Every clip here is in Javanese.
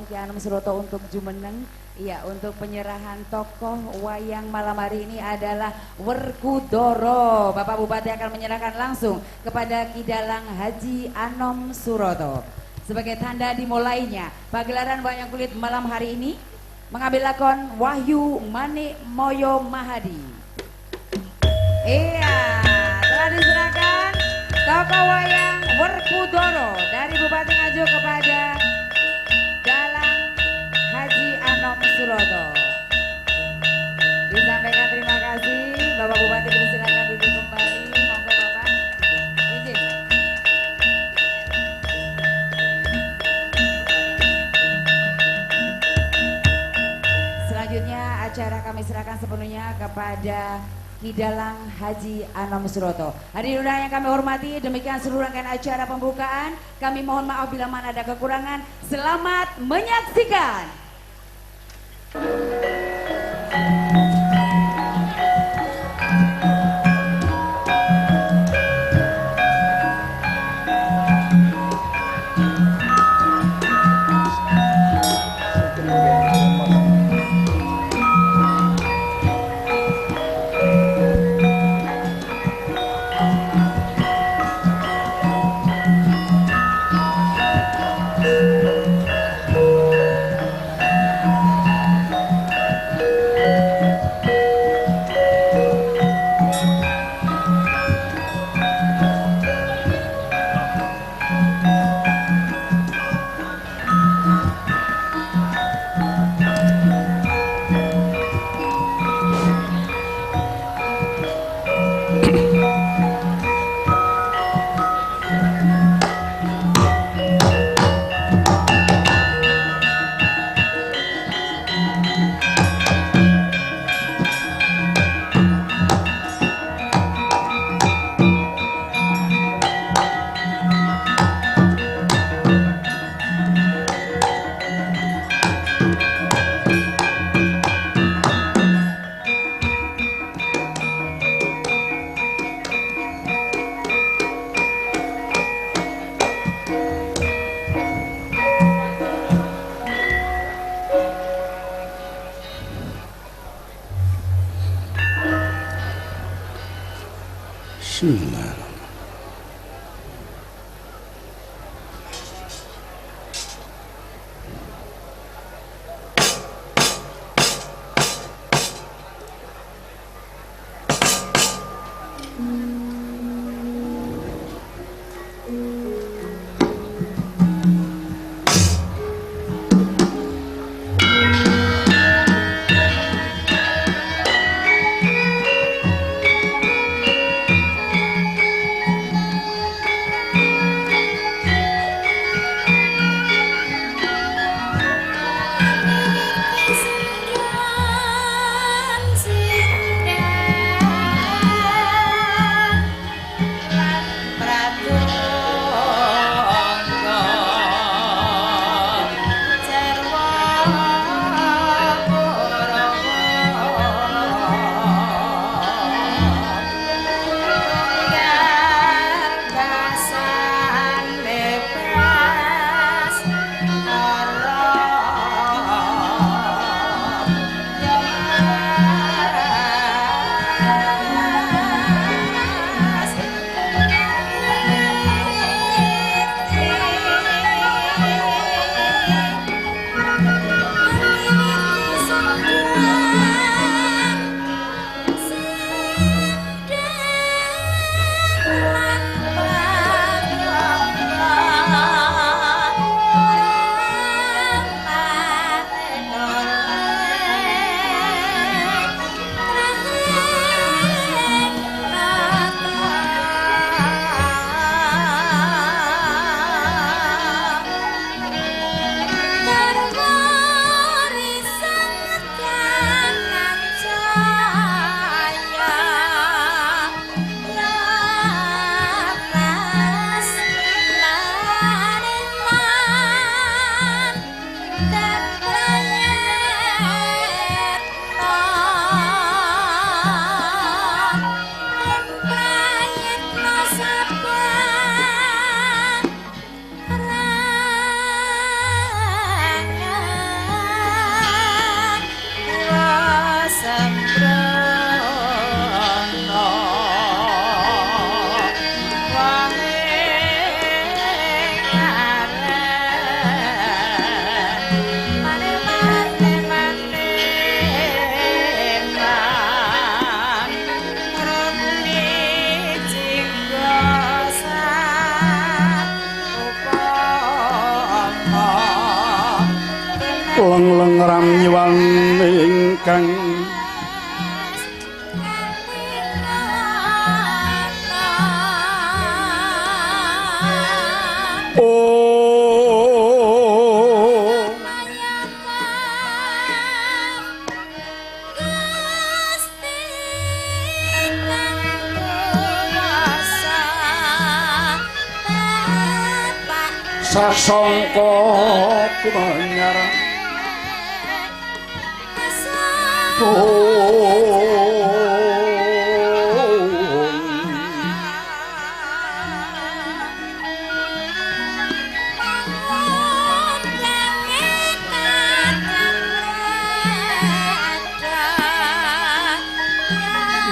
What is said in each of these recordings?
Ki Anom Suroto untuk jumeneng. Iya, untuk penyerahan tokoh wayang malam hari ini adalah Werkudara. Bapak Bupati akan menyerahkan langsung kepada Ki Dalang Haji Anom Suroto. Sebagai tanda dimulainya pagelaran wayang kulit malam hari ini, mengambil lakon Wahyu Manik Moyo Mahadi. Iya, telah diserahkan tokoh wayang Werkudara dari Bupati Nganjuk kepada Dalang Haji Anom Suroto. Disampaikan terima kasih, Bapak Bupati dipersilakan duduk kembali. Monggo Bapak. Izin. Selanjutnya acara kami serahkan sepenuhnya kepada Ki Dalang Haji Anom Suroto. Hadirin undangan yang kami hormati, demikian seluruh rangkaian acara pembukaan. Kami mohon maaf bila mana ada kekurangan. Selamat menyaksikan. Leng-leng ramnyiwan ingkang sasongko kumanyar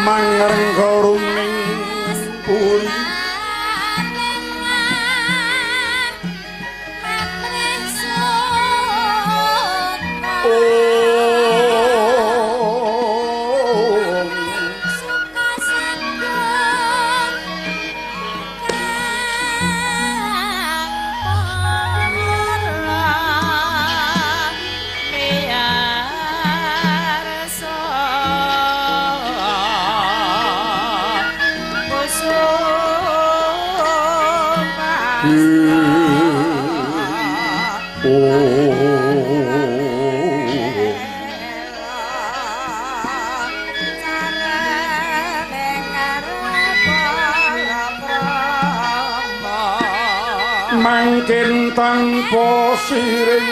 mangrengga ruming puri mangkin tanpa siring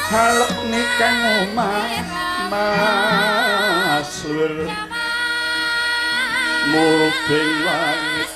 halek nikang omah maslur murubing langit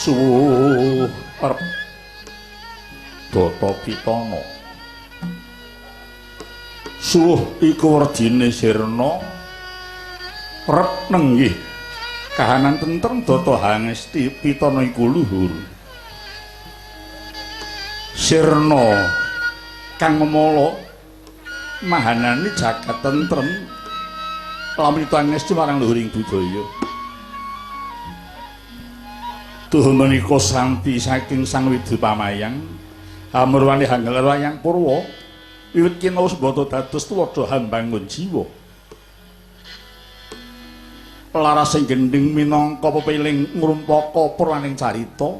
suwuh arep Data Pitana. Suwuh iku werdine sirna rep nenggih kahanan tentrem Data Hangesti Pitana iku luhur. Sirna kang memala mahanani jagat tentrem lamrita angesti marang luhuring budaya. Tuh menika santi saking Sang Widhu Pamayang amurwane hanggelar wayang purwa wiwit kinaos mbata dados tuwada hambangun jiwa. Larasing gendhing minangka pepiling ngrumpaka purwaning carita.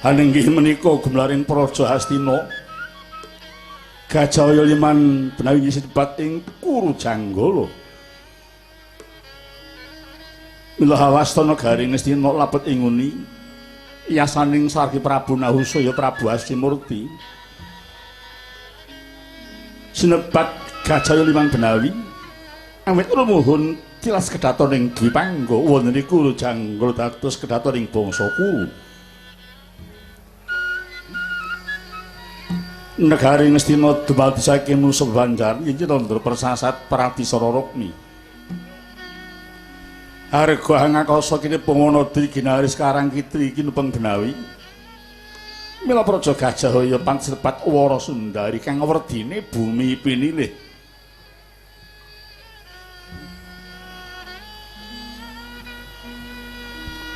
Hanenggih menika gumlaring Praja Hastina Gajah Liman benawi sinebat ing Kuru Janggala. Mila hawastana garing Ngastina labet ing nguni yasaning sargi Prabu Nahusaya ya Prabu Astimurti. Sinebat Gajah Liman benawi awit rumuhun tilas kedaton ing Dwipangga wonten Kuru Janggala dados kedaton ing bangsa Kuru. Negari Ngastina dumadi saking Nusa Banjar inggih Candra Persasat Pratisara Rukmi. Harga hangakasa kini pengono diginaris karang kitri kinupeng benawi. Mila Praja Gajahaya pansepat Wara Sundari kang werdine bumi pinilih.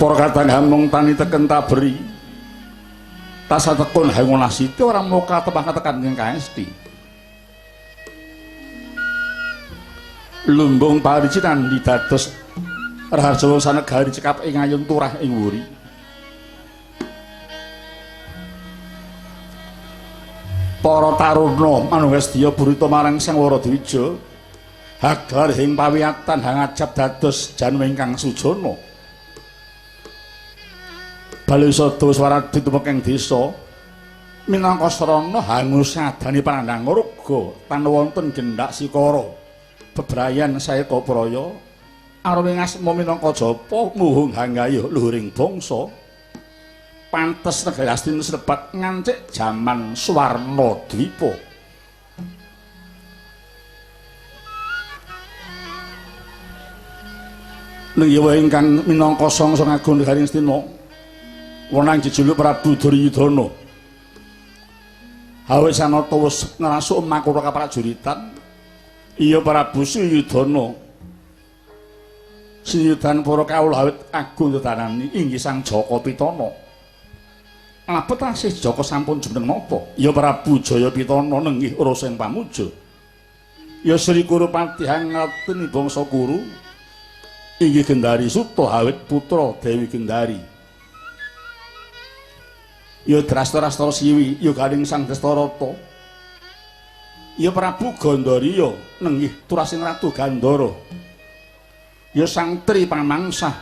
Para kadang hamung tani teken taberi. Tasa tekun hangunasiti ora muka tepah tekan ing kaesti. Lumbung paricinan dados raharja sanegari cekap ing ayun turah ing wuri. Para taruna manunggasdiya burita marang Sang Waradwija hagar ing pawiyatan hangajab dados janu ingkang sujana. Balisada swaradi tumekeng desa minangka sarana hangusadani panandhang raga tan wonten gendak sikara bebrayan saeka praya arwing asma minangka japa muhung hangayuh luhuring bangsa pantes negari Astina sebat ngancik jaman Swarna Dwipa. Nenggiwa ingkang minangka sangsa agung negari Astina wenang jejuluk Prabu Duryudana. Awit sanata wis ngrasuk makura kaprajuritan. Iya Prabu Suyudana. Suyudan para kawula awit agung tetanani inggih Sang Jaka Pitana. Labet asih Jaka sampun jumeneng napa? Iya Prabu Jaya Pitana nenggih Rasa ing pamuja. Ya Sri Kurupati hangateni bangsa Kuru inggih Gendari Suta awit putra Dewi Gendari. Ya Drastarastra Siwi, ya Galing Sang Dastarata. Ya Prabu Gandariya nenggih turasing Ratu Gandara. Ya Sang Tri Pamangsah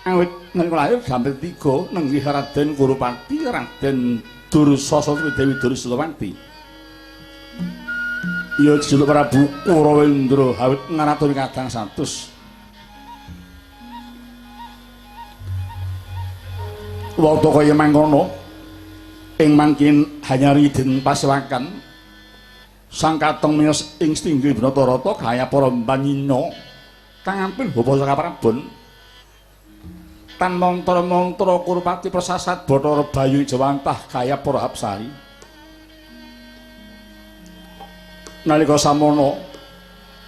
awit nalika lahir gampil 3 nenggih Raden Kurupati, Raden Dursasana Dewi Dursilawati. Ya jejuluk Prabu Kurawendra awit ngaratoni kadang 100. Wektu kaya mangkono ing mangkin hanyari den pasewakan sang katong miyos ing stinggih Bratarata kaya para panyina kang ampil bapa saka Prabon tan mantra-mantra Kurupati persasat Bathara Bayu Jawantah kaya para Hapsari. Nalika samono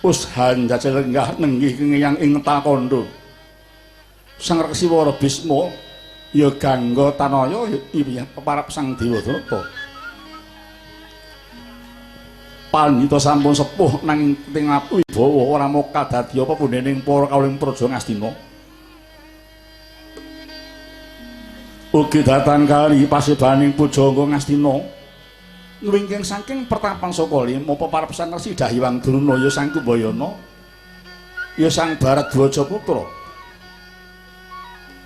ushan jajal lenggah nenggih kengiyang ing Takandha Sang Resi Wara Bisma ya Gangga Tanaya ya peparap Sang Dewadrata. Pandhita sampun sepuh nanging tingap wibawa ora moka dadi apa pundhening para kawuling Praja Ngastina. Ugi datan kali pasebaning pujangga Ngastina wingking saking pertapan saka lima peparap Sang Resi Dahyang Druna ya Sang Kumbayana ya Sang Bharadwaja Putra.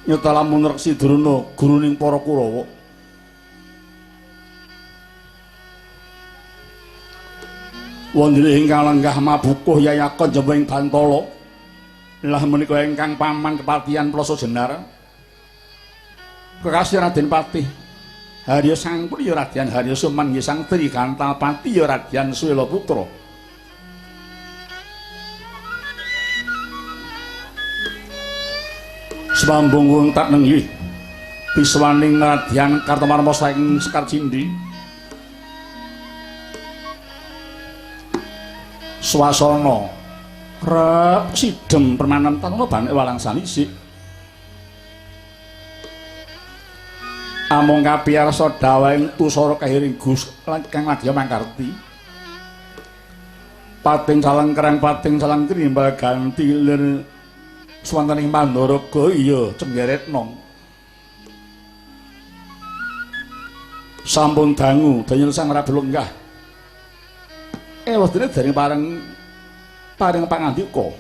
Nyata lamun Resi Druna guruning para Kurawa. Wonten ingkang lenggah mabukuh yayakon jemeng Bantala. Lah menika ingkang paman kepatihan Plasa Jenar. Kekasih Raden Patih Harya Sangpur ya Raden Harya Suman nggih Sang Tri Gantapati ya Raden Suwela Putra. Semambung wonten nenggih piswaning Radyan Kartomarma saking Sekar Cindhi. Swasana rep sidem permanen tanana banek walang sanisik. Amung kapiyarsa dawahing tusara kahiring Gus kang ladya mangkarti. Pating salengkrang pating salengkri nimbal ganti lir swantening Mandaraga iya Cenggeretna. Sampun dangu danyel Sang Prabu lenggah. Wedine dereng paring pangandika.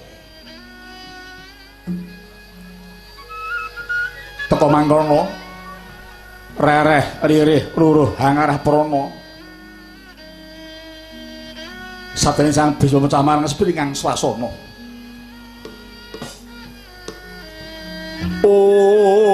Teka mangkono rereh ririh ruruh hangarah prana. Sadene Sang Bisma pecah marang sepri kang swasana. Oh.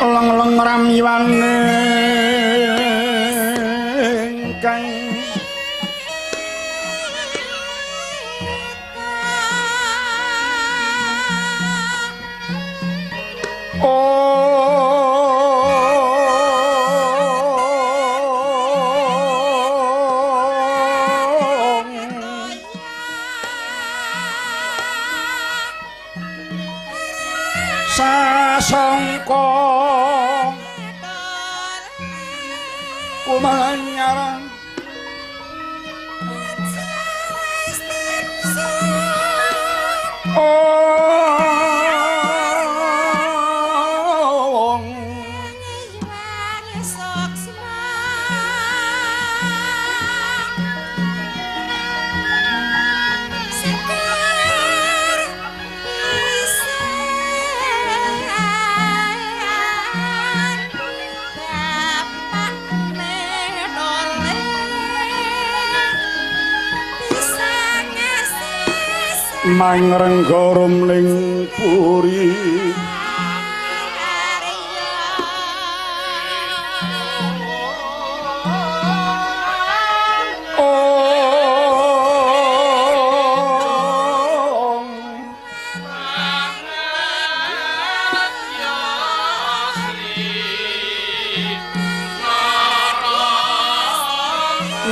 Leng-leng ramyawane ingkang sasangka kumanyaran mangrengga rumling puri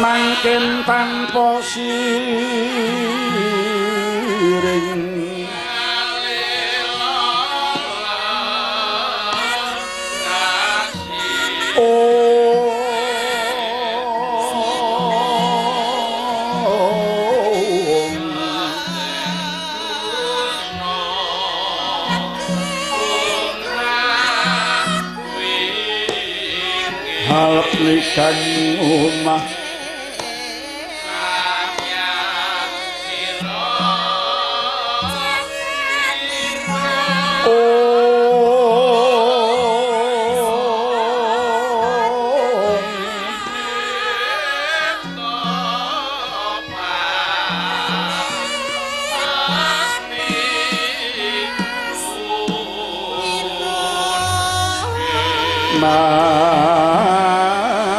mangken tanpa siring halep nikan omah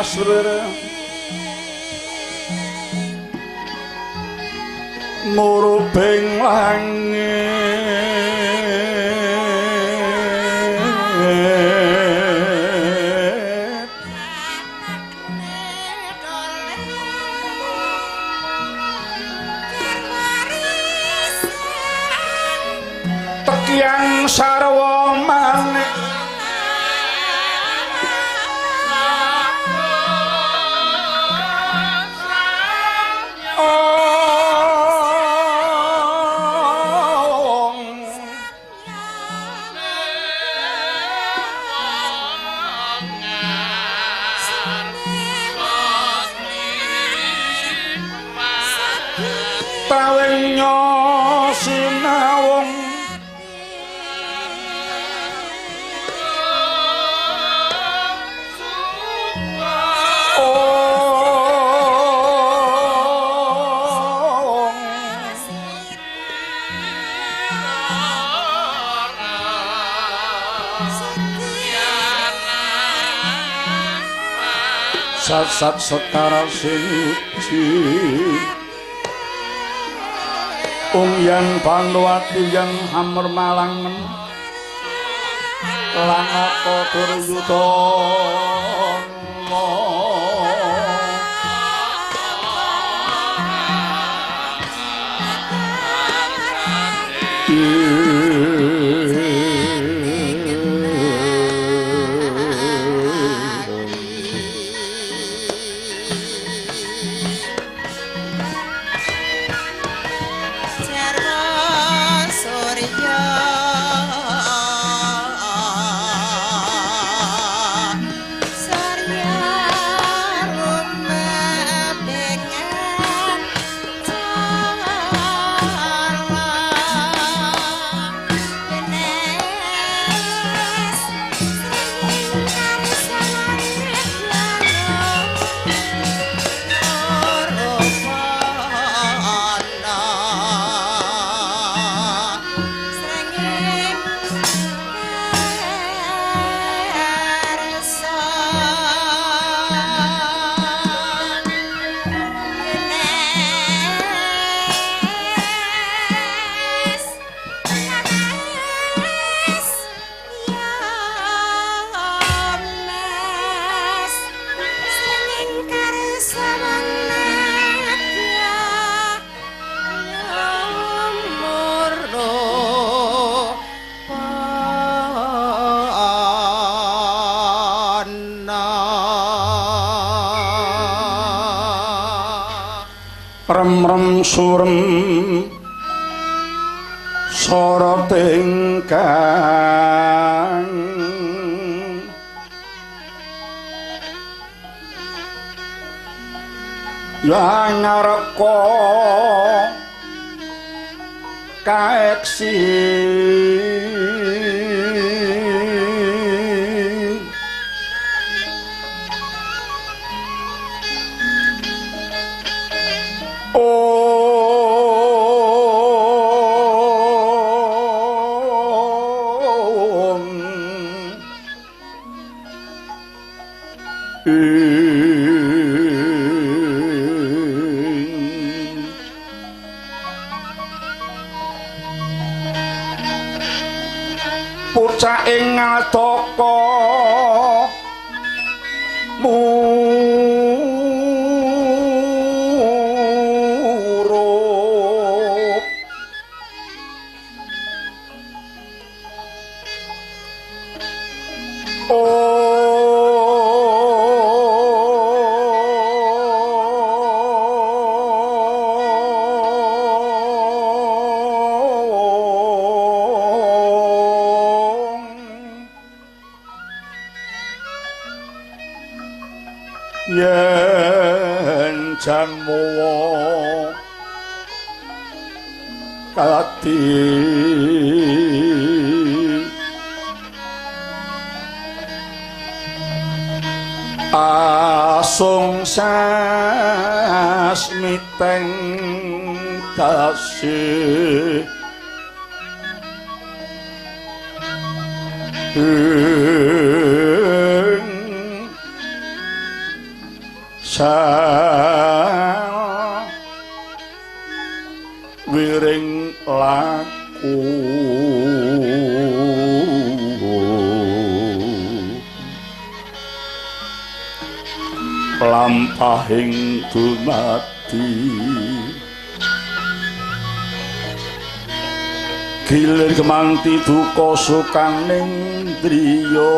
Mas murubing langit tekyang sarwa manik Sat-sat sekara siji Ung yang Banowati yang hammer malangen langaka Duryudana. Rem-rem surem sora tingkang yang ngareka kaeksi pucak ing ngataka murup yen jamowo kati asung sasmiteng dasi wiring laku lampahing dumadi gilir gemanti duka sukaning driya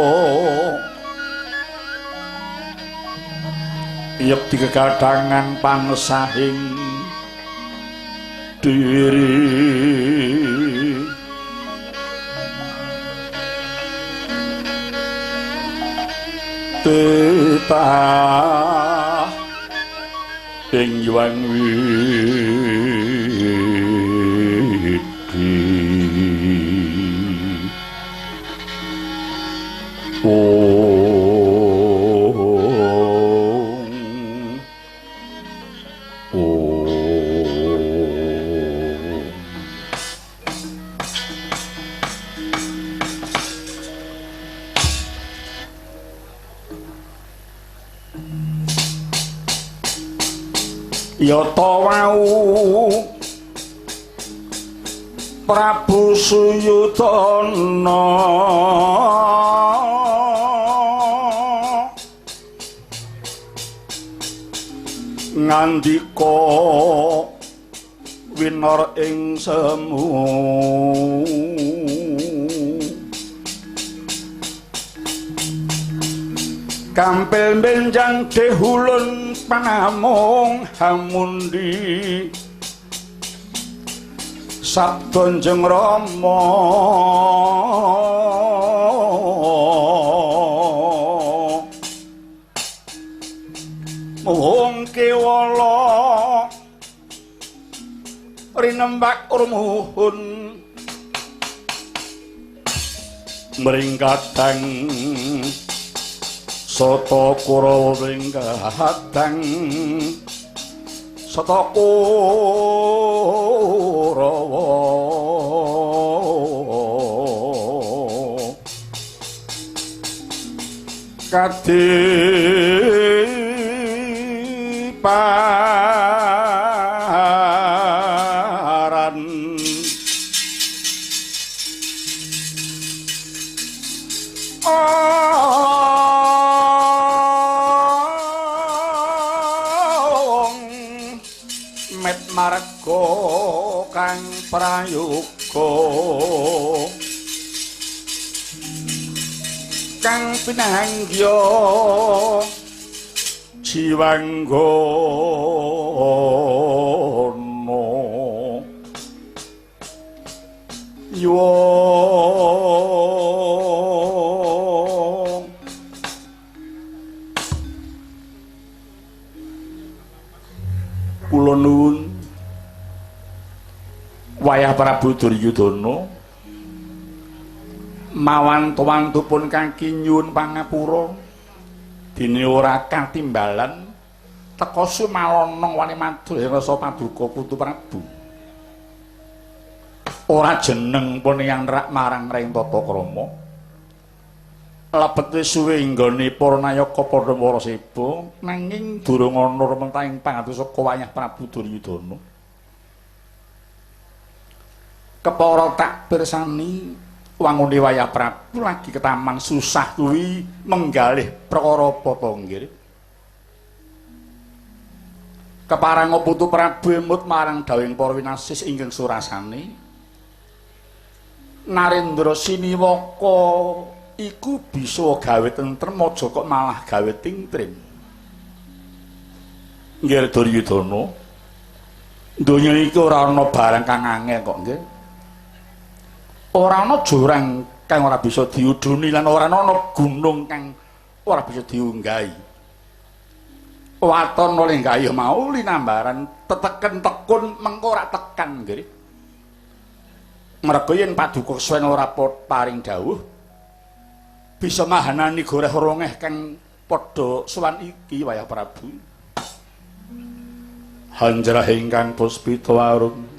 yep dikegadangan pangsahing diri titah ing Hyang Widhi. Om. Yata wau Prabu Suyudana ngandika winor ing semu kampil benjang dehulun panamung hamundi sabda Jeng Rama wong kewala rinembak rumuhun mringkadang sata Kurawa mringkadang sata Kurawa kadiparan met marga kang prayoga kang pinanggya jiwanggana yuwa kula nuwun wayah Prabu Duryudana mawantu-wantupun kaki nyuwun pangapura dene ora katimbalan teka sumalana wani matur rasa paduka putu Prabu ora jeneng pun yang rak marang ring tata krama lebet wis suwe nggone para nayaka padha seba nanging durung ana rumentahing pangatur saka wayah Prabu Duryudana kepara tak pirsani wangune wayah Prabu lagi ketaman susah kuwi menggalih perkara apa to nggih keparang putu Prabu emut marang dawuhing para winasis ingkang surasane Narendra Siniwaka iku bisa gawe tentrem aja kok malah gawe tingtrim. Nggih Duryudana, donya iki ora ana barang kang angel kok nggih. Ora ana jurang kang ora bisa diuduni lan ora ana gunung kang ora bisa diunggahi. Waton oleh gayuh mau linambaran teteken tekun mengko ora tekan nggih. Merga yen paduka suwen ora paring dawuh bisa mahanani goreh rongeh kang padha sowan iki wayah Prabu. Hanjrah ingkang puspita arum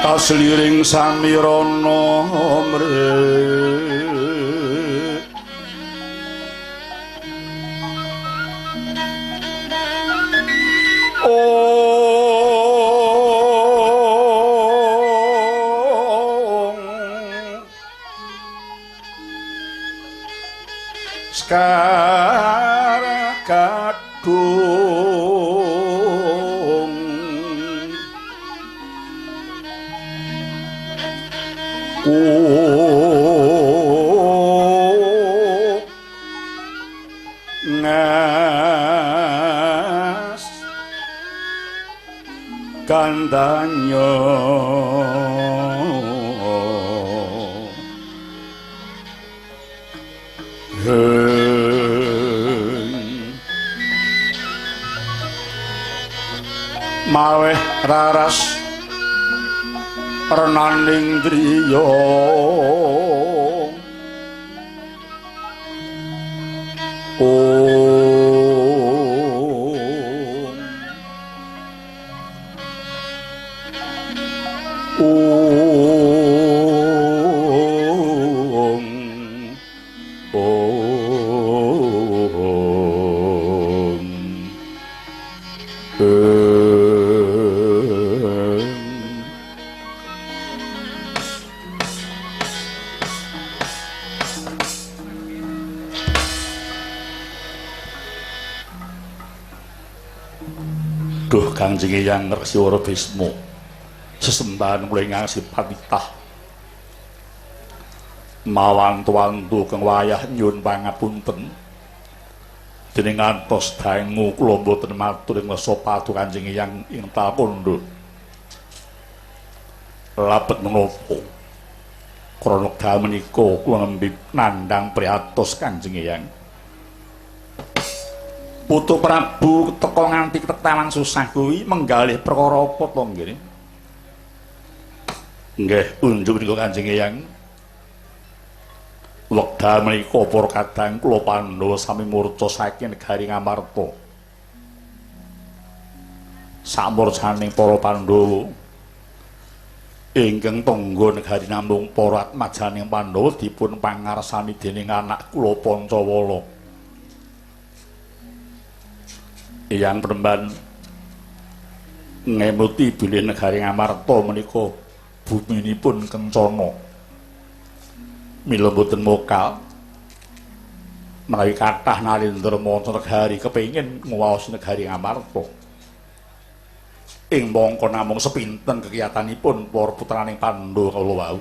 kasliring samirana mrih Kadung ngas kandanya maweh raras renaning driya om om. Duh Kangjeng Eyang Resiwara Bisma, sesembahan kula ingkang sipatitah mawantu-wantu kang wayah nyuwun pangapunten dening ngantos dangu kula mboten matur ing rasa padu Kanjeng Eyang ing Talkondo. Labet menapa krana wekdal menika kula nembe nandhang prihatos Kanjeng Eyang. Putu Prabu teka nganti ketawan susah kuwi menggalih perkara apa to nggih? Nggih, unjuk menika Kanjeng Eyang. Wekdal menika para kadang kula Pandhawa sami murca saking negari Ngamarta. Samurcaning para Pandhawa ingkang tangga negari namung para atmajaning Pandhawa dipun pangarsani dening anak kula Pancawala. Eyang Premban ngemuti bilih negari Ngamarta menika buminipun kencana. Mila mboten mokal menawi kathah Narendra manca negari kepengin nguwaosi negari Ngamarta. Ing mangka namung sepinten kekiyatanipun para putraning Pandhawa kala wau.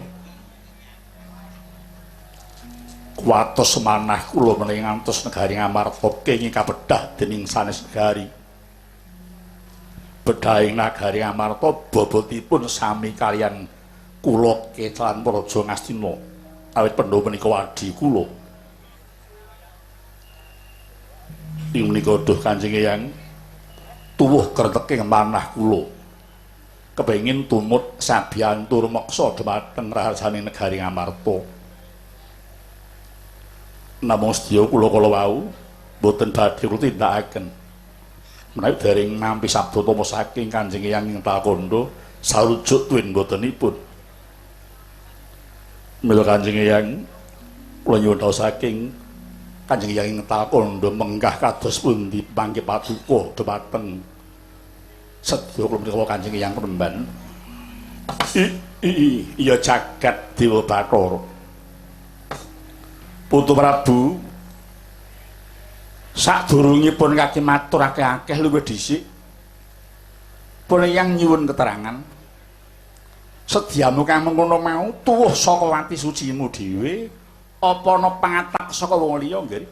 Kuwatos manah kula menawi ngantos negari Ngamarta kenging kabedhah dening sanes negari. Bedhahing nagari Ngamarta bobotipun sami kaliyan kula kecalan Praja Ngastina. Awit Pandhawa menika wadhi kula. Ing menika duh Kanjeng Eyang tuwuh kreteging manah kula. Kepengin tumut sabiyantu rumeksa dhumateng raharjaning negari Ngamarta. Namung sedya kula kala wau mboten badhe kula tindakaken. Menawi dereng nampi sabda tama saking Kanjeng Eyang ing Talkondo sarujuk tuwin mbotenipun. Mila Kanjeng Eyang kula nyuwun saking Kanjeng Eyang ing Talkondo menggah kados pundi pangke paduka dhumateng sedya kula menika Kanjeng Eyang Premban. Iya jagat Dewa Bathara. Putu Prabu sadurungipun kaki matur akeh-akeh luwih dhisik pun Eyang nyuwun keterangan. Sedyamu kang mengkono mau tuwuh saka ati sucimu dhewe apa ana pangatak saka wong liya nggih?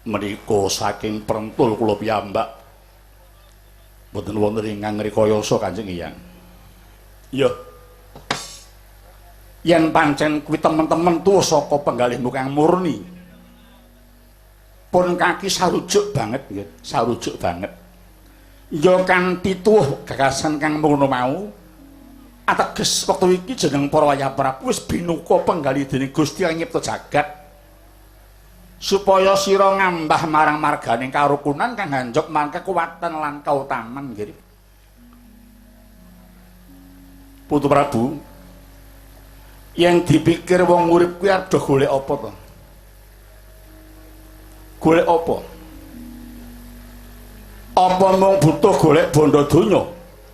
Menika saking prentul kula piyambak mboten wonten ingkang ngrekayasa Kanjeng Eyang. Iya. Yen pancen kuwi temen-temen tuwuh saka penggalihmu kang murni pun kaki sarujuk banget nggih, sarujuk banget. Ya kanthi tuwuh gagasan kang mengkono mau ateges wektu iki jeneng para wayah Prabu wis binuka penggalih dening Gusti kang nyipta jagat supaya sira ngambah marang marganing karukunan kang hanjok marang kekuatan lan kautaman nggih. Putu Prabu, yang dipikir wong urip kuwi arep golek apa to? Golek apa? Apa mung butuh golek bondo donya?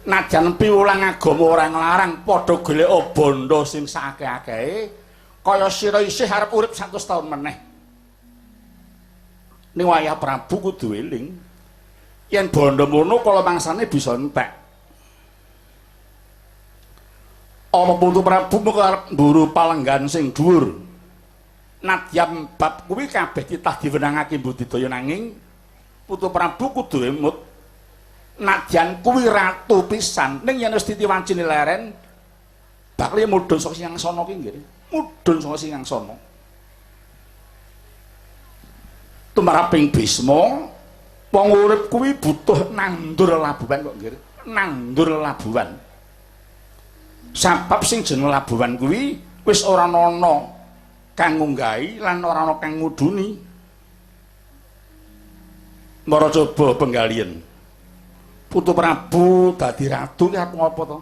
Najan piwulang agama ora nglarang padha golek bondo sing saakeh-akehe kaya sira isih arep urip 100 taun meneh. Ning wayah Prabu kudu eling yen bondo mono kala mangsane bisa entek. Ana Putu Prabu mung arep mburu palenggan sing dhuwur. Nadyan bab kuwi kabeh titah diwenangake budidaya nanging Putu Prabu kudu emut. Nadyan kuwi ratu pisan ning yen wis titi wancine leren bakal mudhun saka singgangsana ki nggih. Mudhun saka singgangsana. Tumraping Bisma wong urip kuwi butuh nandur labuhan kok nggih. Nandur labuhan. Sabab sing jeneng labuhan kuwi wis ora ana kang ngunggahi lan ora ana kang nguduni. Mara coba penggalian. Putu Prabu dadi ratu ki arep ngopo to?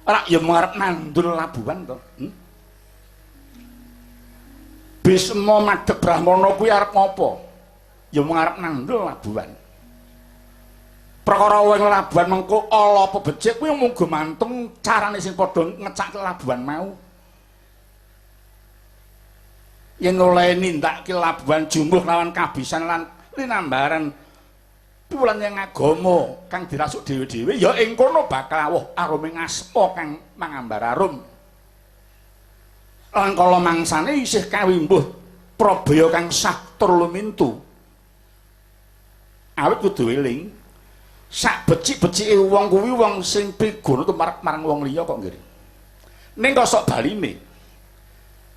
Rak ya arep nandur labuhan to. Bisma madhep Brahmana kuwi arep ngopo? Ya mung arep nandur labuhan. Perkara wong labuhan mengko ala apa becik kuwi mung gumantung carane sing padha ngecake labuhan mau. Yen oleh nindakake labuhan jumbuh lawan kabisan lan linambaran Piwulang yang agama kang dirasuk dhewe-dhewe ya ing kono bakal awuh aruming asma kang mangambar arum. Lan kala mangsane isih kawimbuh prabaya kang sah tur lumintu. Awit kudu eling sak becik-becike wong kuwi wong sing priguna tumarep marang wong liya kok nggih. Ning kok sok baline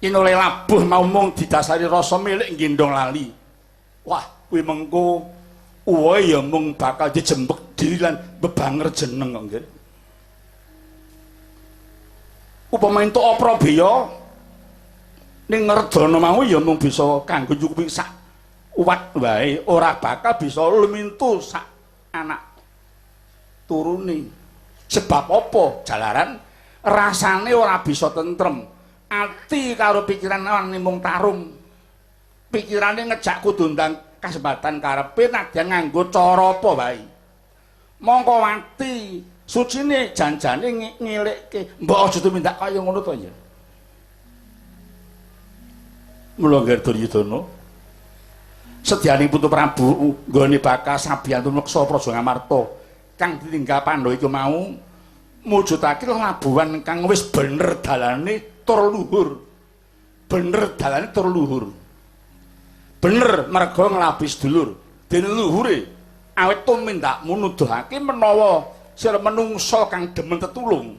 yen oleh labuh mau mung didasari rasa milik nggendong lali. Wah, kuwi mengko uwohe ya mung bakal dijembek diri lan bebanger jeneng kok nggih. Upama entuk prabaya ning ngredana mau ya mung bisa kanggo nyukupi sak uwat wae, ora bakal bisa lumintu sak anak turune. Sebab apa? Jalaran rasane ora bisa tentrem. Ati karo pikiran mung tarung. Pikirane ngejak kudu ndang kasempatan karepe nadyan nganggo cara apa wae. Mongko wati sucine janjane ngilikke, mbok aja tumindak kaya ngono to ya. Mula nggih Duryudana sedyane Putu Prabu nggone bakal sabiyantu meksa Praja Ngamarta kang ditinggal Pandhawa iku mau mujudake labuhan kang wis bener dalane tur luhur. Bener dalane tur luhur. Bener merga nglabi sedulur. Dene luhure awit tumindakmu nuduhake menawa sira menungsa kang demen tetulung.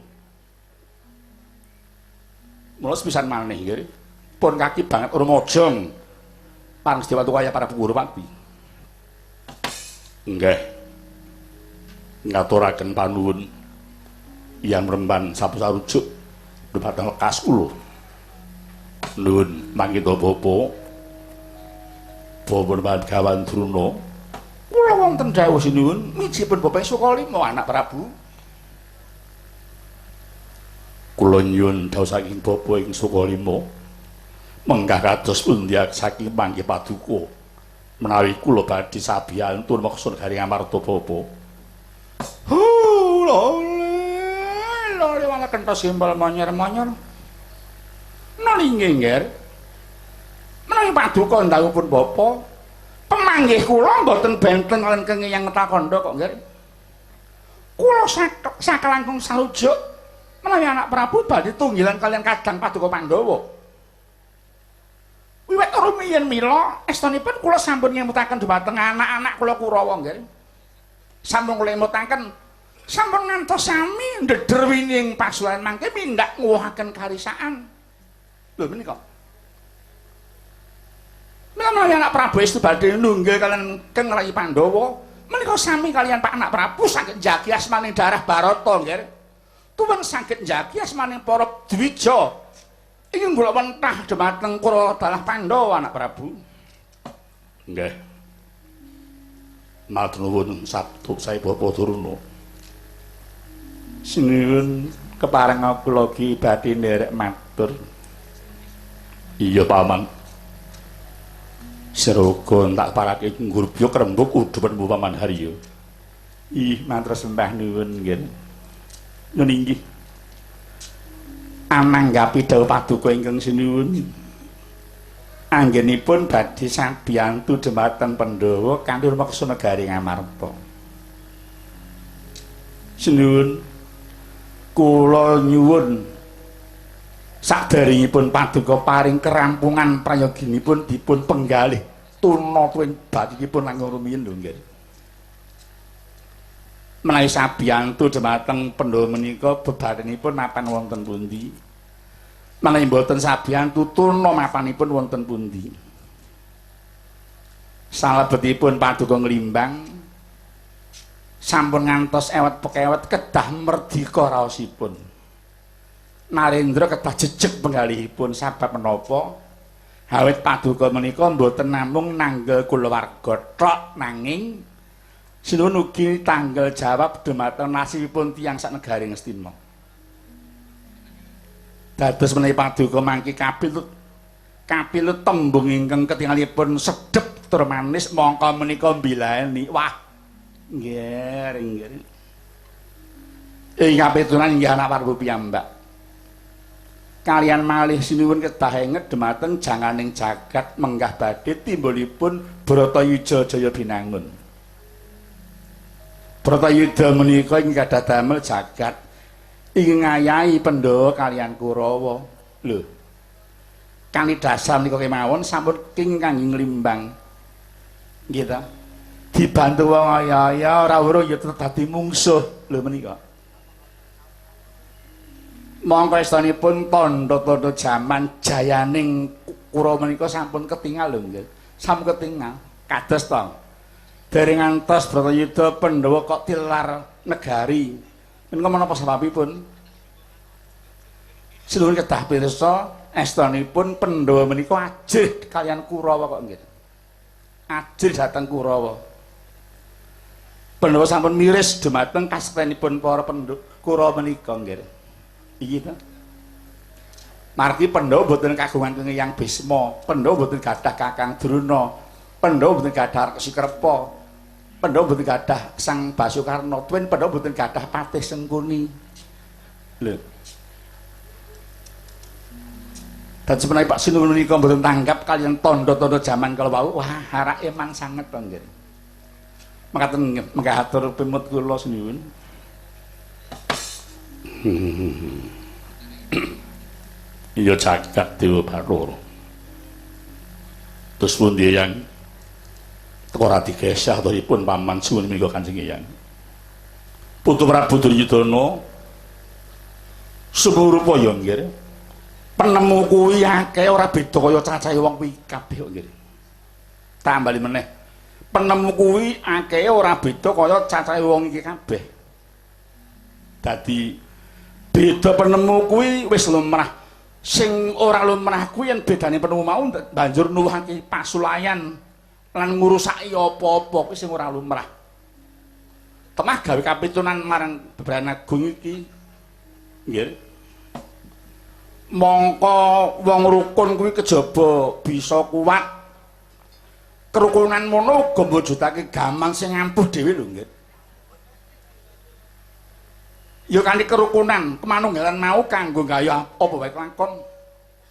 Mula sepisan maneh nggih pun kaki banget rumajang parang Dewa Tukaya para Gurupati. Nggih. Ngaturaken panuwun yang remban sapu sarujuk dhumateng lekas kula. Nuwun mangkita bapa. Bapa Bagawan Druna. Kula wonten dawuh sinuwun mijipun Bapak Sukalima anak Prabu. Kula nyuwun dawuh saking Bapak ing Sukalima. Menggah kados pundi saking mangke paduka menawi kula badhe sabiyantu meksa negari Ngamarta bapa. Hu lho lho malah kentos simbol monyer-monyer. Noli nggih, menawi paduka ndawuhipun bapa, pemanggih kula mboten benten kaliyan kenging Eyang Takanda kok nggih. Kula sakalangkung sarujuk menawi anak Prabu badhe tunggilan kaliyan kadang paduka Pandhawa. Wiwit rumiyin mila estunipun kula sampun ngemutaken dhumateng anak-anak kula Kurawa nggih. Sampun kula emutaken sampun ngantos sami ndeder wining pasuran mangke mindak nguwuhaken karisaan. Lho menika. Mila menawi anak Prabu estu badhe nunggil kaliyan Keng Rayi Pandhawa, menika sami kaliyan Pak Anak Prabu saged njagi asmaning darah Barata nggih. Tuwin saged njagi asmaning para dwija. Iki golek wentah dhumateng Kurawa dalah Pandhawa anak Prabu. Nggih. Matur nuwun sabtu sae Bapak Durna. Sinuwun kepareng kula ki badhe nderek matur. Iya Paman. Siraga tak parake nggurbya krembug udhupen Paman Haryo. Ih, mantra sembah nuwun nggih. Nuwun inggih. Ananggapi dawuh paduka ingkang sinuwun anggenipun badhe sabiyantu dhumateng Pandhawa kanthi rumeksa negari Ngamarta. Sinuwun kula nyuwun saderengipun paduka paring kerampungan prayoginipun dipun penggalih tuna tuwin batinipun langkung rumiyin lho nggih. Menawi sabiyantu dhumateng Pandhawa menika bebarenipun mapan wonten pundi? Menawi mboten sabiyantu tuna mapanipun wonten pundi? Salebetipun paduka nglimbang sampun ngantos ewet pekewet kedah merdika raosipun. Narendra kedah jejeg penggalihipun sabab menapa? Awit paduka menika mboten namung nanggel kulawarga tok nanging sinuwun ugi tanggal jawab dhumateng nasibipun tiyang sak negari Ngastina. Dados menawi paduka mangke kapilut tembung ingkang ketingalipun sedhep tur manis mongko menika mbilani. Wah, nggih, nggih. Ing kapitunan inggih anak Prabu piyambak. Kalian malih sinuwun kedah enget dhumateng janganing jagat menggah badhe timbulipun Bratayuda Jaya Binangun. Bratayuda menika ing gadah damel jagat ing ngayahi Pandhawa kaliyan Kurawa. Lho. Kanthi dasar menika kemawon sampun king kangge nglimbang. Nggih ta? Dibantu wong aya-aya ora weruh ya tetep dadi mungsuh. Lho menika. Mongko estanipun tandha-tandha jaman jayaning Kurawa menika sampun ketingal lho nggih. Sampun ketingal. Kados to. Dereng ngantos Bratayuda Pandhawa kok tilar negari. Menika menapa sebabipun? Sinuwun kedah pirsa estanipun Pandhawa menika ajrih kaliyan Kurawa kok nggih. Ajrih dhateng Kurawa. Pandhawa sampun miris dumateng kasektenipun para Kurawa menika nggih. Iki to. Margi Pandhawa mboten kagungan Eyang Bisma, Pandhawa mboten gadah Kakang Drona, Pandhawa mboten gadah Resi Krepa. Pandhawa mboten gadah Sang Basukarna, tuwin Pandhawa mboten gadah Patih Sengkuni. Lho. Dan sebenarnya Pak Sinuwun menika mboten tanggap kaliyan tandha-tandha jaman kala wau. Wah, harake emang sanget to nggih. Mekaten mengkatur pimut kula sinuwun. Iya jagat Dewa Bathara. Terus pundi Eyang? Teko radi gesah aturipun paman suwun menika Kanjeng Eyang. Putu Prabu Duryudana sumurupa ya nggih. Penemu kuwi akeh ora beda kaya cacahe wong kuwi kabeh kok nggih. Tambali meneh. Penemu kuwi akeh ora beda kaya cacahe wong iki kabeh. Dadi beda penemu kuwi wis lumrah. Sing ora lumrah kuwi yen bedane penemu mau banjur nuwuhake pasulayan lan ngurusaki apa-apa kuwi sing ora lumrah. Temah gawe kapitunan marang bebrayan agung iki. Nggih. Mongko wong rukun kuwi kejaba bisa kuat. Kerukunan mono uga mbujudake gaman sing ampuh dhewe lho nggih. Ya kanthi kerukunan, kemanunggalan mau kanggo gayuh apa wae kelakon.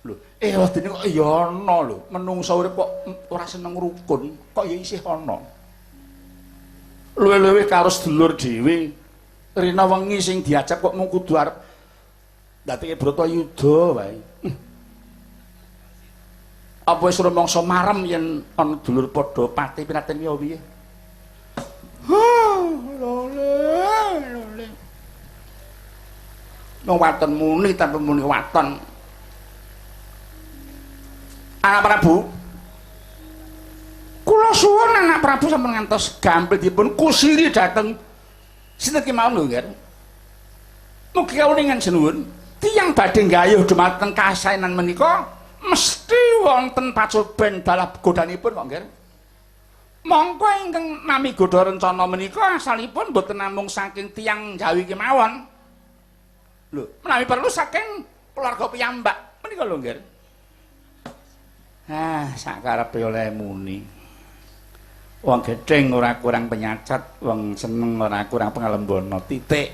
Lho, wedine kok ya ana lho, menungsa urip kok ora seneng rukun, kok ya isih ana. Luwih-luwih karo sedulur dhewe, rina wengi sing diajab kok mung kudu arep ndadekake Bratayuda wae. Apa wis rumangsa marem yen ana dulur padha pati pinaten ya piye? Lho, lho. Wong waton muni tanpa muni waton. Anak Prabu, kula suwun anak Prabu sampun ngantos gampil dipun kusiri dhateng sinten kemawon lho nggih. Mugi kawuningan sinuwun, tiyang badhe nggayuh dumateng kasaenan menika mesti wonten pacoben dalah godhanipun kok nggih. Mongko ingkang nami godha rencana menika asalipun mboten namung saking tiyang Jawi kemawon. Lho, menawi perlu saking keluarga piyambak menika lho nggih. Ah, sakarepe oleh muni. Wong gething ora kurang penyacat, wong seneng ora kurang pangalembana titik.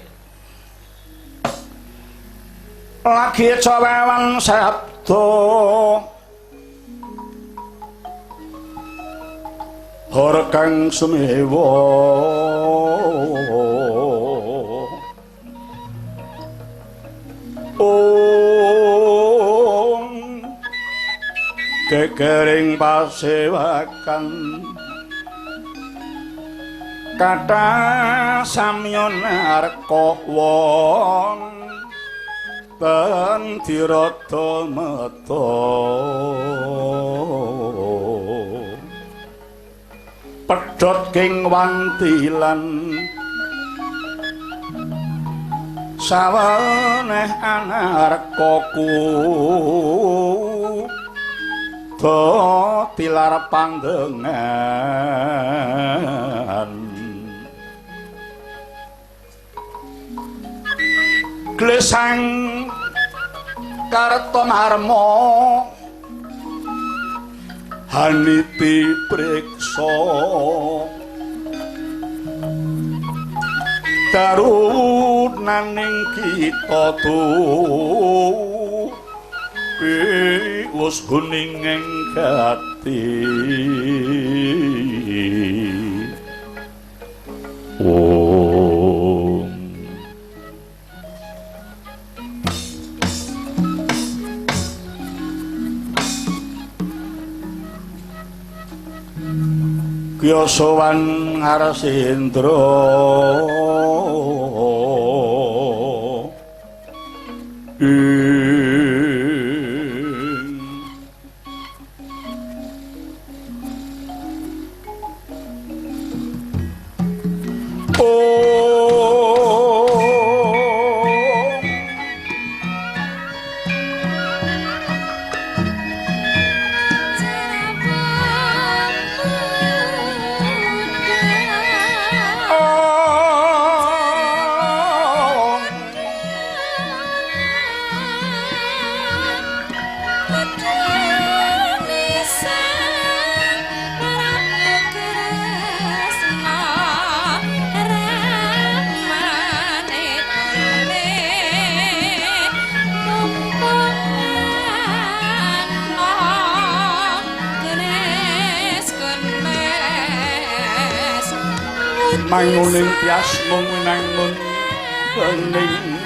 Lagi cawewan sabda Hara kang sumewa Om kekering pasewakan kathah samya narka wong ten dirada meta pedhot king wantilan saweneh anarkaku do tilar pandengan glesang kartomarma haniti priksa darunaning kita tu wis huning ing gati. Oh. Kyasawan Arsendra Manguning tias mung winangun bening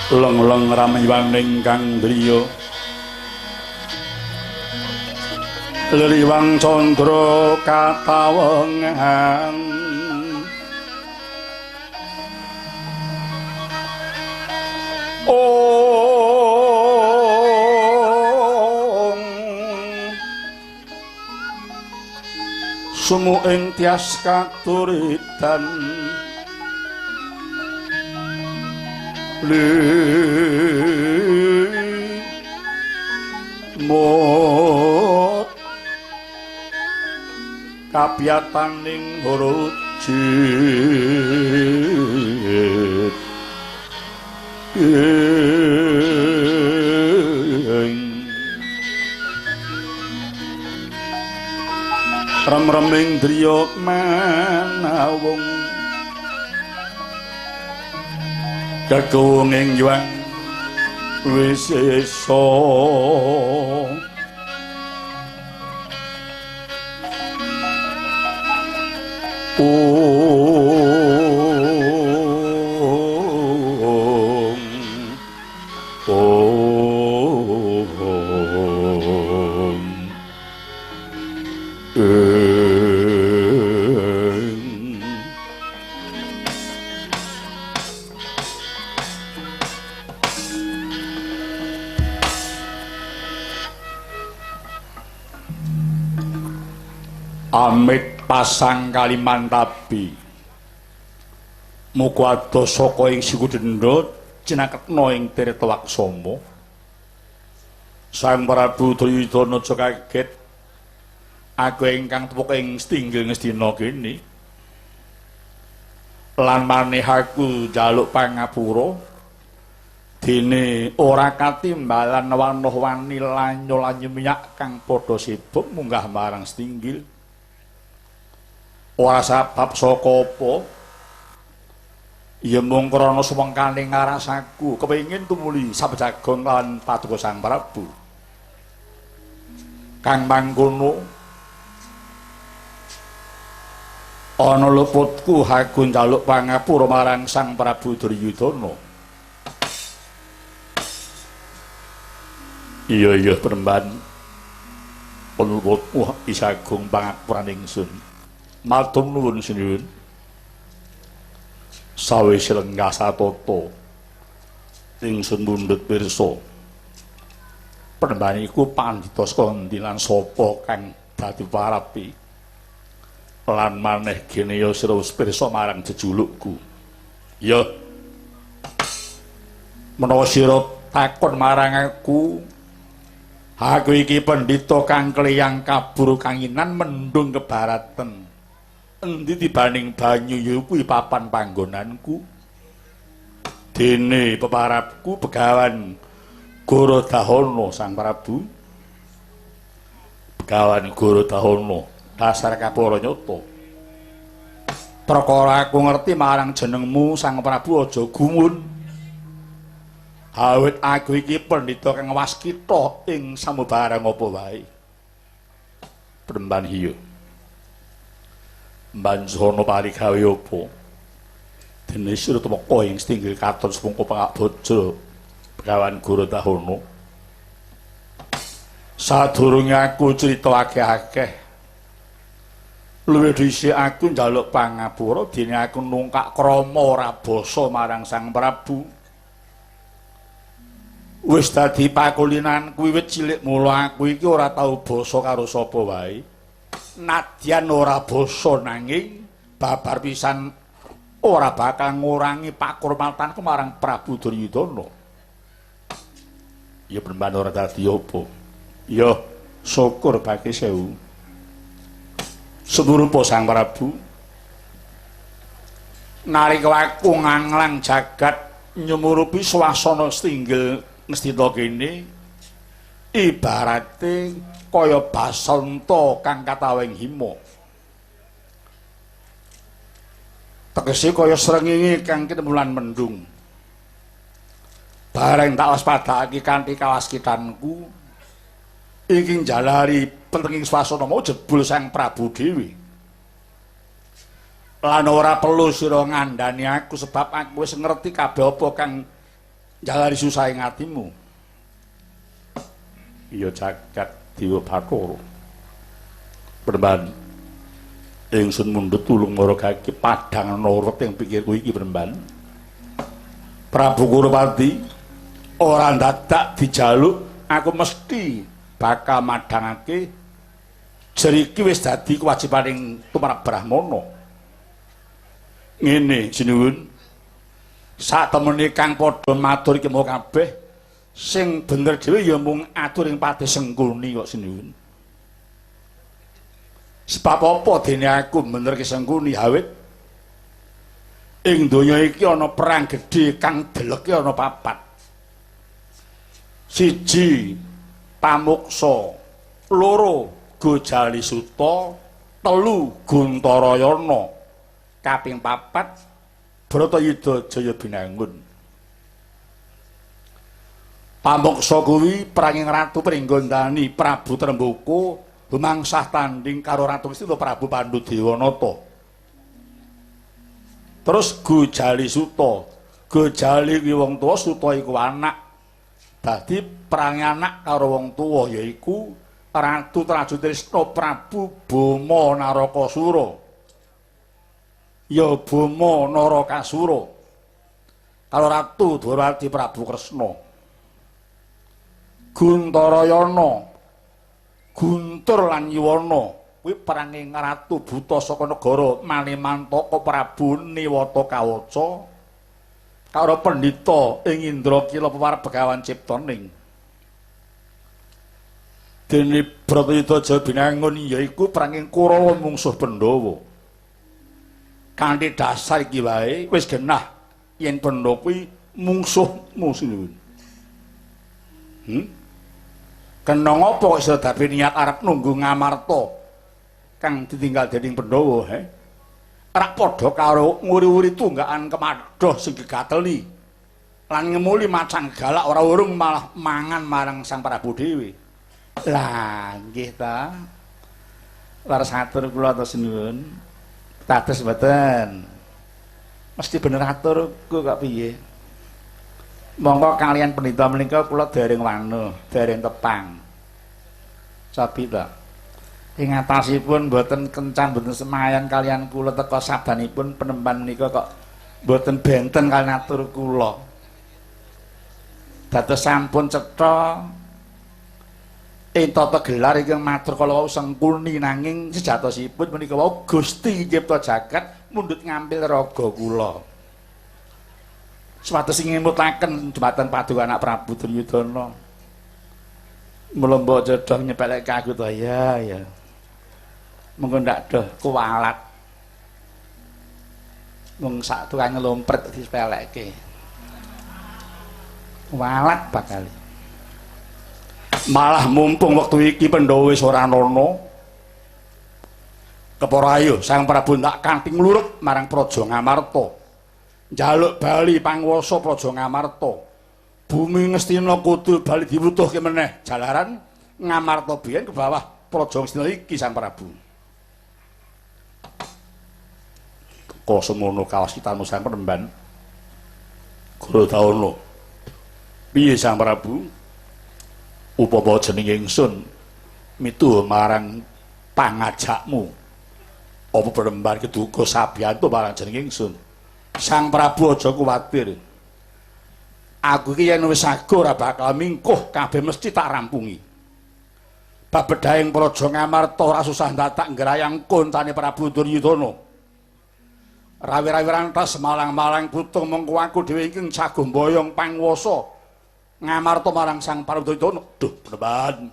leng-leng ramiwaning kang driya leliwang candra katawengan ong sumu ing tias katuritan limut kapiyataning hurujit rem-reming driya manawung kekuwunging yuang wisesa ong ong Amit pasang Kalimantabi muga adoh saka ing Sikudendha cinaketna ing Tirta Waksama. Sang Prabu Duryudana aja kaget aku ingkang tepuk ing stinggil Ngastina kene lan maneh aku njaluk pangapura dene ora katimbalan wanah-wani lanyo-lanyo minyak kang padha sibuk munggah marang stinggil. Ora sabab saka apa ya mung krana sumengkane ngarasaku kepengin tumuli sabjagon lan paduka Sang Prabu kang mangkono ana luputku aku njaluk pangapura marang Sang Prabu Duryudana. Iya iya Premban. Penuwun isagung pangakuran ingsun. Matur nuwun sinuwun. Sawise lenggah satata ingsun mundhut pirsa. Premban iku pandhita saka endi lan sapa kang dadi parapi? Lan maneh gene ya sira wis pirsa marang jejulukku. Ya. Menawa sira takon marang aku, aku iki pendhita kang kleyang kabur kanginan mendung kebaraten. Endi tibaning banyu ya kuwi papan panggonanku. Dene peparapku Begawan Gorodahana Sang Prabu. Begawan Gorodahana dasar kapara nyata. Perkara aku ngerti marang jenengmu Sang Prabu aja gumun. Awit aku iki pendhita kang waskita ing samubarang apa wae. Premban hiyo. Mbanjana parigawe apa? Dene sira tumeka ing setinggil katon semungko pangabodja Begawan Gorodahana. Sadurunge aku crita akeh-akeh, luwih dhisik aku njaluk pangapura dene aku nungkak krama ora basa marang Sang Prabu. Wis dadi pakulinanku wiwit cilik mula aku iki ora tau basa karo sapa wae. Nadyan ora basa nanging babar pisan ora bakal ngurangi pakurmatanku marang Prabu Duryudana. Ya Premban ora dadi apa. Ya syukur bagi sewu. Sumurupa Sang Prabu. Nalika aku nganglang jagat nyumurupi swasana setinggil ngestina kene ibarate kaya basanta kang katawing hima. Tegese kaya srengenge kang ketemulan mendung. Bareng tak waspadakake kanthi kawaskitanku iki njalari pentenging swasana mau jebul Sang Prabu dhewe. Lan ora perlu sira ngandhani aku sebab aku wis ngerti kabeh apa kang njalari susahing atimu. Iya jagat Dewa Bathara. Premban ingsun mundhut tulung maragake padhang nurut ing pikirku iki Premban. Prabu Kurupati ora ndadak dijaluk aku mesti bakal madhangake jeriki wis dadi kewajibaning tumrap Brahmana. Ngene sinuwun, sak temene kang padha matur iki mau kabeh sing bener dhewe ya mung atur ing Patih Sengkuni kok sinuwun. Sebab apa dene aku benerke Sengkuni awit ing donya iki ana perang gedhe kang deleke ana papat. Siji Pamuksa, loro Gojali Suta, telu Guntarayana, kaping papat Bratayuda Jaya Binangun. Pamuksa kuwi peranging Ratu Pringgondani Prabu Tremboko lumangsah tanding karo Ratu Ngastina Prabu Pandu Dewanata. Terus Gojali Suta, Gojali kuwi wong tuwa, Suta iku anak. Dadi perange anak karo wong tuwa yaiku Ratu Trajutrisna Prabu Boma Narakasura. Ya Boma Narakasura karo Ratu Dwarawati Prabu Kresna. Guntarayana, Guntur lan Yuwana kuwi perange Ratu Buta saka negara Malimantaka Prabu Niwata Kawaca karo pendhita ing Indrakila pewarep Begawan Ciptaning. Dene Bratayuda Jaya Binangun yaiku peranging Kurawa mungsuh Pandhawa. Kanthi dasar iki wae wis genah yen Pandhawa kuwi mungsuhmu sinuwun. Kena ngapa kok iso dadi niat arep nunggu Ngamarta kang ditinggal dening Pandhawa, he? Rak padha karo nguri-uri tunggakan kemadhoh sing gegateli lan ngemuli macang galak ora urung malah mangan marang Sang Prabu dhewe. Lah nggih ta. Laras atur kula ta sinuwun. Dados mboten. Mesti bener aturku kok piye? Monggo kalian pendhita menika kula dereng wanuh, dereng tepang. Sabi ta. Ing atasipun mboten kencan mboten semayan kalian kula teka sabanipun penemban menika kok mboten benten kalian atur kula. Dados sampun cetha ing tata gelar ingkang matur kala wau Sengkuni nanging sejatosipun menika wau Gusti Nyipta Jagat mundhut ngampil raga kula. Supados ngemutaken dhumateng paduka anak Prabu Duryudana. Mula mbok jodoh nyepeleke aku to ya ya. Mengko ndak doh kuwalat. Wong sak tukang nglumpret disepeleke. Kuwalat bakal. Malah mumpung wektu iki Pandhawa wis ora ana. Kepara ayo Sang Prabu ndak kanthi ngluruk marang Praja Ngamarta. Njaluk bali panguwasa Praja Ngamarta. Bumi Ngastina kudu bali diwutuhke meneh jalaran Ngamarta biyen ke bawah Praja Ngastina iki Sang Prabu. Teka semono kawasitanmu Sang Penemban. Guru Dawana. Piye Sang Prabu? Upama jeneng ingsun mituh marang pangajakmu. Apa penemban keduga sabiyanto marang jeneng ingsun? Sang Prabu aja kuwatir. Aku iki yen wis sago ora bakal mingkuh, kabeh mesti tak rampungi. Babedhaing Praja Ngamarta ora susah ndatak ngrayang koncane Prabu Duryudana. Rawi-rawi rantas malang-malang putung mengko aku dhewe iki sago mboyong panguwasa Ngamarta marang Sang Prabu Duryudana. Duh, penemban.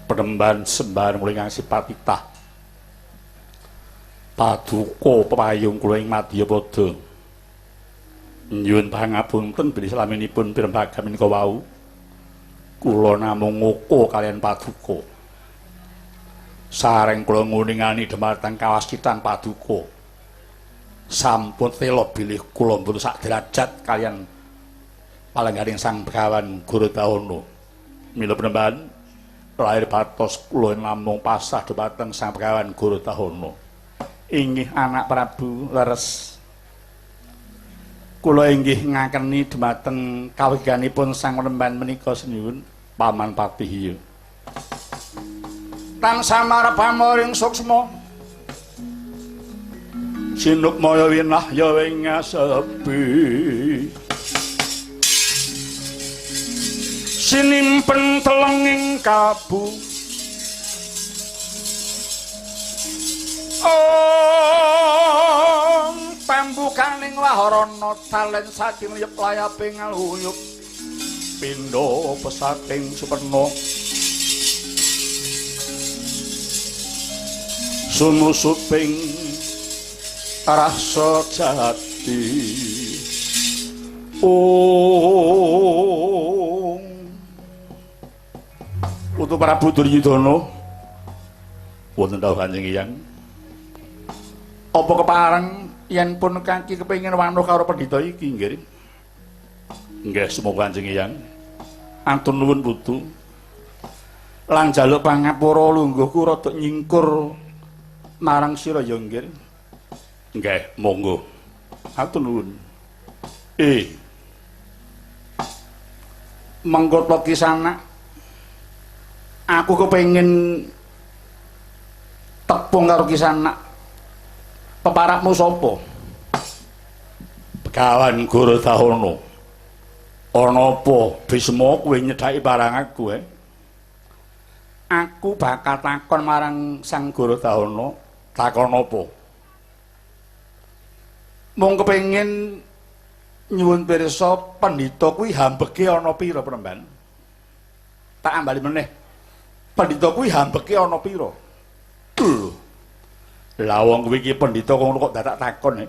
Penemban sembahan kula ingkang sipatitah paduka pepayung kula ing madyapada nyuwun pangapunten bilih slaminipun pirembagan menika wau kula namung nguku kalian paduka sareng kula nguningani dhumateng kawasitan paduka sampun tela bilih kula mboten sak derajat kalian palengganing Sang Begawan Guru Dawana. Mila penemban lahir batos kula namung pasrah dhumateng Sang Begawan Guru Dawana. Inggih anak Prabu leres. Kula inggih ngakeni dhumateng kawiganipun Sang Penemban menika senyuwun Paman Patih iya. Tansah marep pamoring suksma. Sinukmaya winah ya ing ngasepi. Sinimpen telenging kabu ong pambukaning waharana talen saking liyep layaping ngaluyup pindha pesating superna sumusuping rasa jati. Ong Putu Prabu Duryudana wonten dawuh Kanjeng Hyang. Apa kepareng yen pun kaki kepengin wanuh karo pendhita iki nggih? Nggih, sumangga Kanjeng Hyang. Atur nuwun putu. Lan njaluk pangapura lungguhku rada nyingkur marang sira ya nggih. Nggih, monggo. Atur nuwun. Mengko to kisanak aku kepengin tepung karo kisanak. Peparakmu sapa? Begawan Guru Dawana. Ana apa Bisma kowe nyedhaki barang aku, he? Aku bakal takon marang Sang Guru Dawana, takon apa? Mung kepengin nyuwun pirsa pendhita kuwi hambege ana pira, Premban? Tak ambali meneh. Pendhita kuwi hambege ana pira? Lho. Lah wong kuwi iki pendhita ngono kok dadak takon.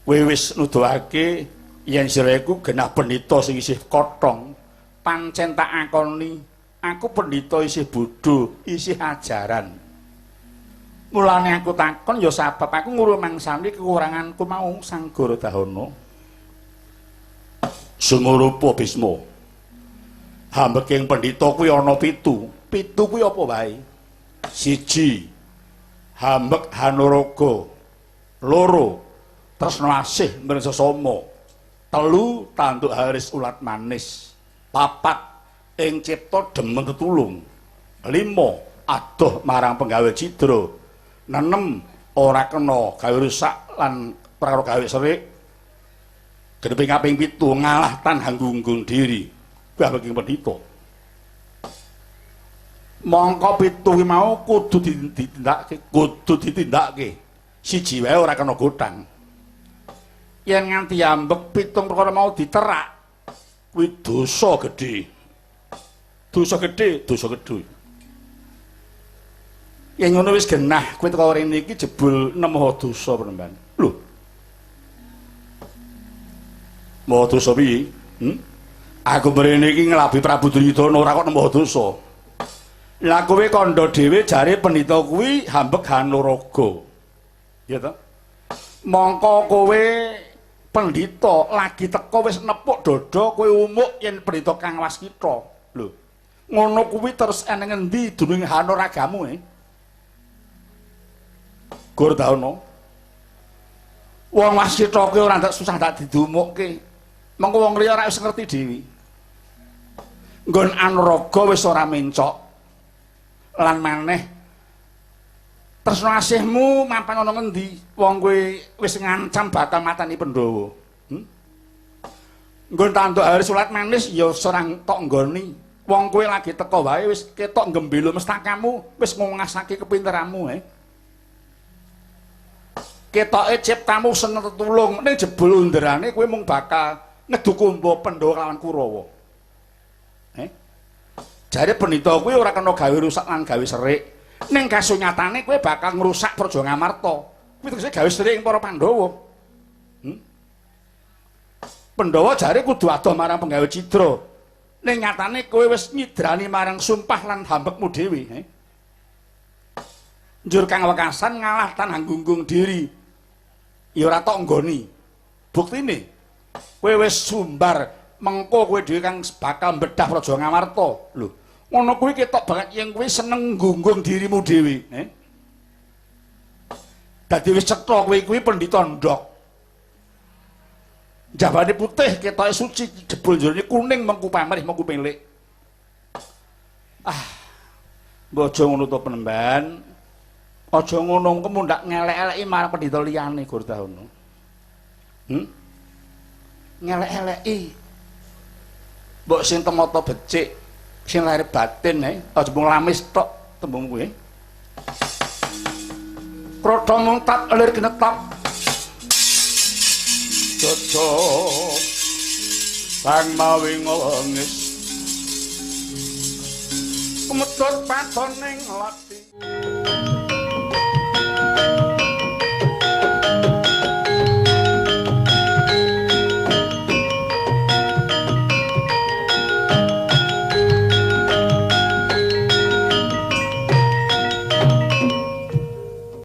Kowe wis nuduhake yen sira iku genah pendhita sing isih kothong. Pancen tak akoni, aku pendhita isih bodho, isih ajaran. Mulane aku takon ya sabab aku ngrumangsani kekuranganku mau Sang Gorodahana. Sumurupa Bisma. Hambeking pendhita kuwi ana 7. 7 kuwi apa wae? 1. Hambek Hanuraga. 2. Tresna asih mring sesama. 3. Tanduk haris ulat manis. 4. Ing cipta demen tetulung. 5. Adoh marang penggawe cidra. 6. Ora kena gawe rusak lan perkara gawe serik. Gedhe kaping 7 ngalah tan hanggunggung diri. Kuwi hambeking pendhita. Mongko 7 kuwi mau kudu ditindakake, kudu ditindakake. Siji wae ora kena gothang. Yen nganti ambek 7 perkara mau diterak, kuwi dosa gedhe. Dosa gedhe, dosa gedhe. Yen ngono wis genah, kowe teko rene iki jebul nemoho dosa penemban. Lho. Maha dosa piye? Aku mrene iki nglabi Prabu Duryudana ora kok nemoho dosa. Lah kowe kandha dhewe jare pendhita kuwi hambek Hanuraga. Ya ta? Mongko kowe pendhita lagi teko wis nepuk dada kowe umuk yen pendhita kang waskita. Lho. Ngono kuwi terus eneng endi dununge Hanuragamu e? Gordana. Wong waskita kuwi ora ndak susah ndak didumukke. Mengko wong liya ora wis ngerti dhewe. Nggon Anuraga wis ora mencok. Lan maneh tresna asihmu mapan ana ngendi? Wong kowe wis ngancam bakal mateni Pandhawa. Nggon tanduk haris ulat manis ya ora tok nggoni. Wong kowe lagi teko wae wis ketok gembelo mestakamu, wis ngongasake kepinteranmu Ketoke ciptamu seneng tetulung, ning jebul underane kowe mung bakal ngedu kumba Pandhawa lawan Kurawa. Jare pendhita kuwi ora kena gawe rusak lan gawe serik. Ning kasunyatane kowe bakal ngrusak Praja Ngamarta. Kuwi tegese gawe serik ing para Pandhawa. Pandhawa jare kudu adoh marang penggawe cidra. Ning nyatane kowe wis nyidrani marang sumpah lan hambekmu dhewe. Njur kang wekasan ngalah tan hanggunggung diri. Ya ora tok nggoni. Buktine kowe wis sumbar mengko kowe dhewe kang bakal mbedah Praja Ngamarta. Lho, ngono kuwi ketok banget yen kowe seneng nggunggung dirimu dhewe, Dadi wis cetha kowe kuwi pendhita ndhok. Jabane putih ketoke suci, jebul jerone kuning mengku pamrih mengku milik. Ah. Mbok aja ngono to penemban. Aja ngono kemundak ngelek-eleki marang pendhita liyane Gordana. Ngelek-eleki. Mbok sing temata becik, sing lahir batin aja mung lamis tok tembung kuwi. Krada mungtat lir genetap. Jojo sang mawi ngolongis. Kumedhot patoning lati.